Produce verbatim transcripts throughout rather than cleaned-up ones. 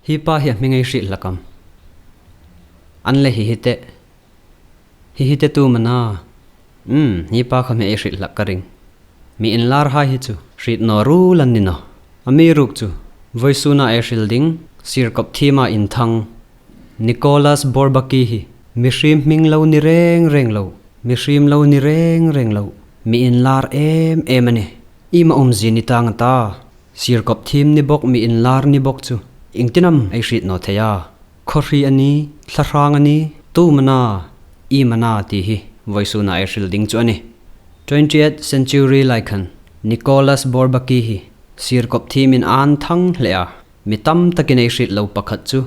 Hi pa hi a hming ei hriet hlak am? An le hi hi te. Hi hi te tu am a na? Um, hi pa khawm hi ei hriet hlak ka ring. Mi inlarhai hi chu hriet naw ruol an ni nawh. Amiruokchu, vawisuna ei hril ding, Sierkop thiema inthang Nicholas Bourbaki hi mihriem hming lo ni reng reng lo, mihriem lo ni reng reng lo, mi inlar em em a nih. Iem a umzie ni tang a ta? Sierkop thiem ni bawk, mi inlar ni bawk chu iengtin am ei hriet naw thei a? Khawhri a ni, thlahrang a ni, tu am a na, iem a na ti hi vawisuna ei hril ding chu a nih. Twentieth century lai khan Nicholas Bourbaki hi Sierkop thiemin an thang hle a. Mi tam takin ei hriet lo pakhat chu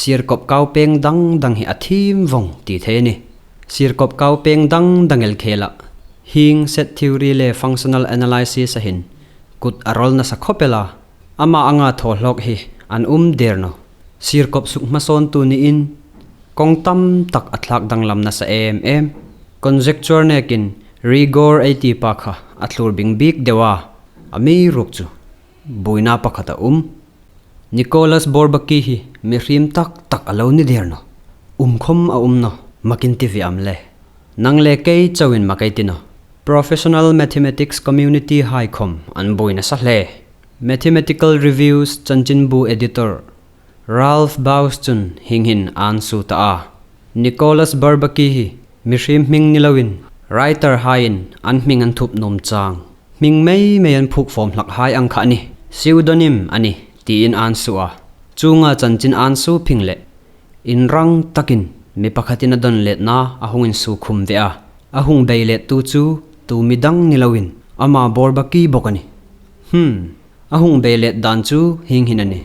Sierkop kaupeng dang dang hi a thiem vawng ti thei a nih. Sierkop kaupeng dang dang el khela hieng set theory le functional analysis-a hin kut a rawl nasa khawp el a. Ama anga thaw hlawk hi an um der nawh. Sierkop sukhmasawntu niin kawng tam tak a thlak danglam nasa em em. Conjecture nekin rigor ei ti pa kha a thlur bing bik deu a. Amiruokchu, buoina pakhat a um. Nicholas Bourbaki hi mihriem tak tak a lo ni der nawh. Um khawm a um nawh, makin ti ve am le? Nang le kei chauin mak ei ti nawh. Professional mathematics community-hai khawm an buoi nasa hle. Mathematical Reviews chanchinbu editor Ralph Bauss chun hieng hin an suo ta a: Nicholas Bourbaki hi mihriem hming ni loin writer-haiin an hming an thup nuom chang hming mei mei an phuok fawm hlak hai ang kha a nih. Pseudonym a nih, tiin an suo a. Chuonga chanchin an suo phing leh inrang takin mi pakhatin a dawn letna a hung insuo khum ve a. A hung bei lettu chu tu mi dang ni loin ama Bourbaki bawk a nih. Hmm, a hung bei let dan chu hieng hin a nih.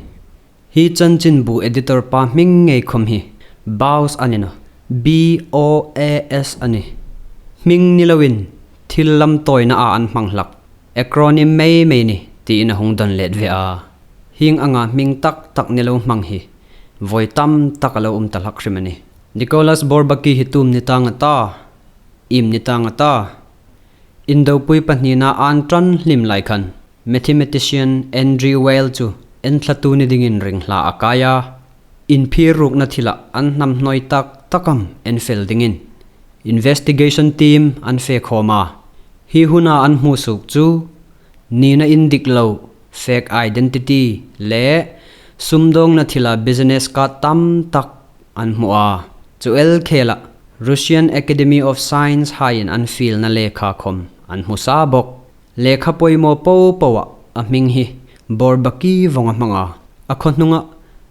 Hi chanchinbu editor pa hming ngei khawm hi Bauss a ni nawh. B O A S a nih. Hming ni loin thil lamtawina a an hmang hlak, acronym mei mei ni, tiin a hung dawn let ve a. Hieng anga hming tak tak ni lo hmang hi voi tam tak a lo um ta hlak hrim a nih. Nicholas Bourbaki hi tu am ni tang a ta? Iem ni tang a ta? Indopui pahnina an ṭan hlim lai khan mathematician Andrew Weil chu enthlatu ni dingin ring hla a kai a. Inphir ruokna thila an hnam hnawi tak tak am en fel dingin investigation team an fe khawm a. Hi huna an hmusuok chu nina indik lo, fake identity, le sumdawngna thila business card tam tak an hmu a. Chu el khela Russian Academy of Science-haiin an fielna lekha khawm an hmu sa bawk. Lekha poimaw po po-a a hming hi Bourbaki vawng a hmang a. A khaw hnunga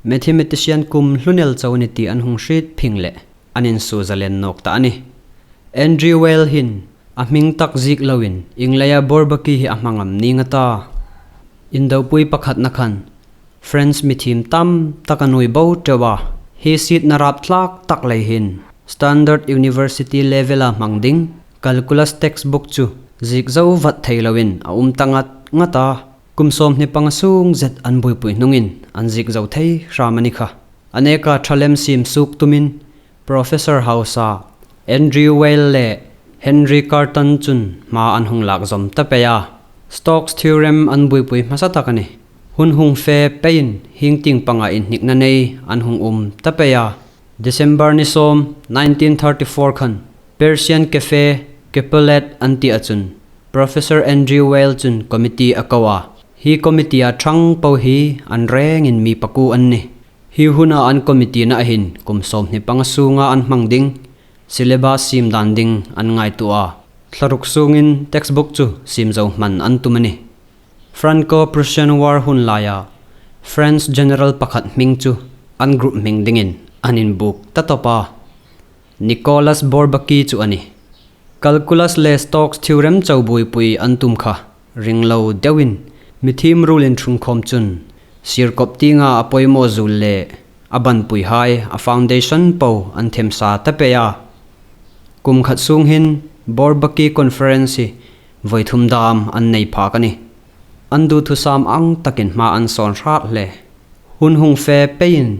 mathematician kum hlunel chau a ni ti an hung hriet phing leh an insuo zalen nawk ta a nih. Andrew Weil hin a hming tak ziek loin ieng leia Bourbaki hi a hmang am ning a ta? Indopui pakhatna khan French mi thiem tam tak a nuoi bo teu a. Hi sietna rap thlak tak lei hin Standard University level-a hmang ding calculus textbook chu ziek zo vat thei loin a um ta ngat ngat a. Kum sawmhni panga sung zet an buoipui hnungin an ziek zo thei hram a ni kha. A neka ṭha lem siem suok tumin Professor hausa Andrew Weil le Henry Cartan chun hma an hung lak zawm ta pei a. Stokes Theorem an buoipui hmasa tak a nih. Hun hung fe peiin hieng tieng panga inhnikna nei an hung um ta pei a. December ni sawm, nineteen thirty-four khan Persian Cafe, Capellet an tia chun Professor Andrew Weil chun committee a ko a. Hi committee-a ṭhang po hi an rengin mi pakuo an nih. Hi huna an committee-na a hin kum sawmhni panga sunga an hmang ding syllabus siem dan ding an ngaituo a. Thla ruk sungin textbook chu siem zo hman an tum a nih. Franco-Prussian War hun laia French general pakhat hming chu an group hming dingin an inbuk ta tawp a. Nicholas Bourbaki chu a nih. Calculus le Stokes Theorem chau buoipui an tum kha ring lo deuin mi thiem ruolin ṭhungkhawm chun Sierkop tienga a poimaw zuol le a banpuihai, a foundation po an themsa ta pei a. Kum khat sung hin Bourbaki Conference hi voi thum dam an nei phak a nih. An duthusam ang takin hma an sawn hrat hle. Hun hung fe peiin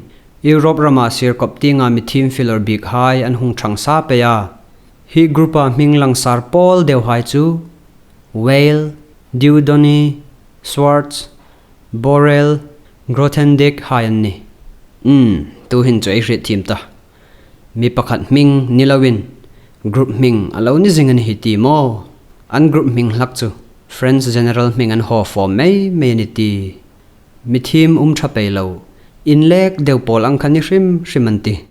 Europe rama Sierkop tienga mi thiem filawr bikhai an hung ṭhang sa pei a. Hi group-a hming langsar pawl deuhai chu Weil, Dieudonné, Schwarz, Borel, Grothendieck-hai an nih. Um, tuhin chu ei hriet thiem ta. Mi pakhat hming ni loin group hming a lo ni zing a ni hi ti maw? An group hming hlak chu French General hming an haw fawm mei mei a ni ti. Mi thiem um ṭha pei lo, inlek deu pawl ang kha ni hrim hrim an ti.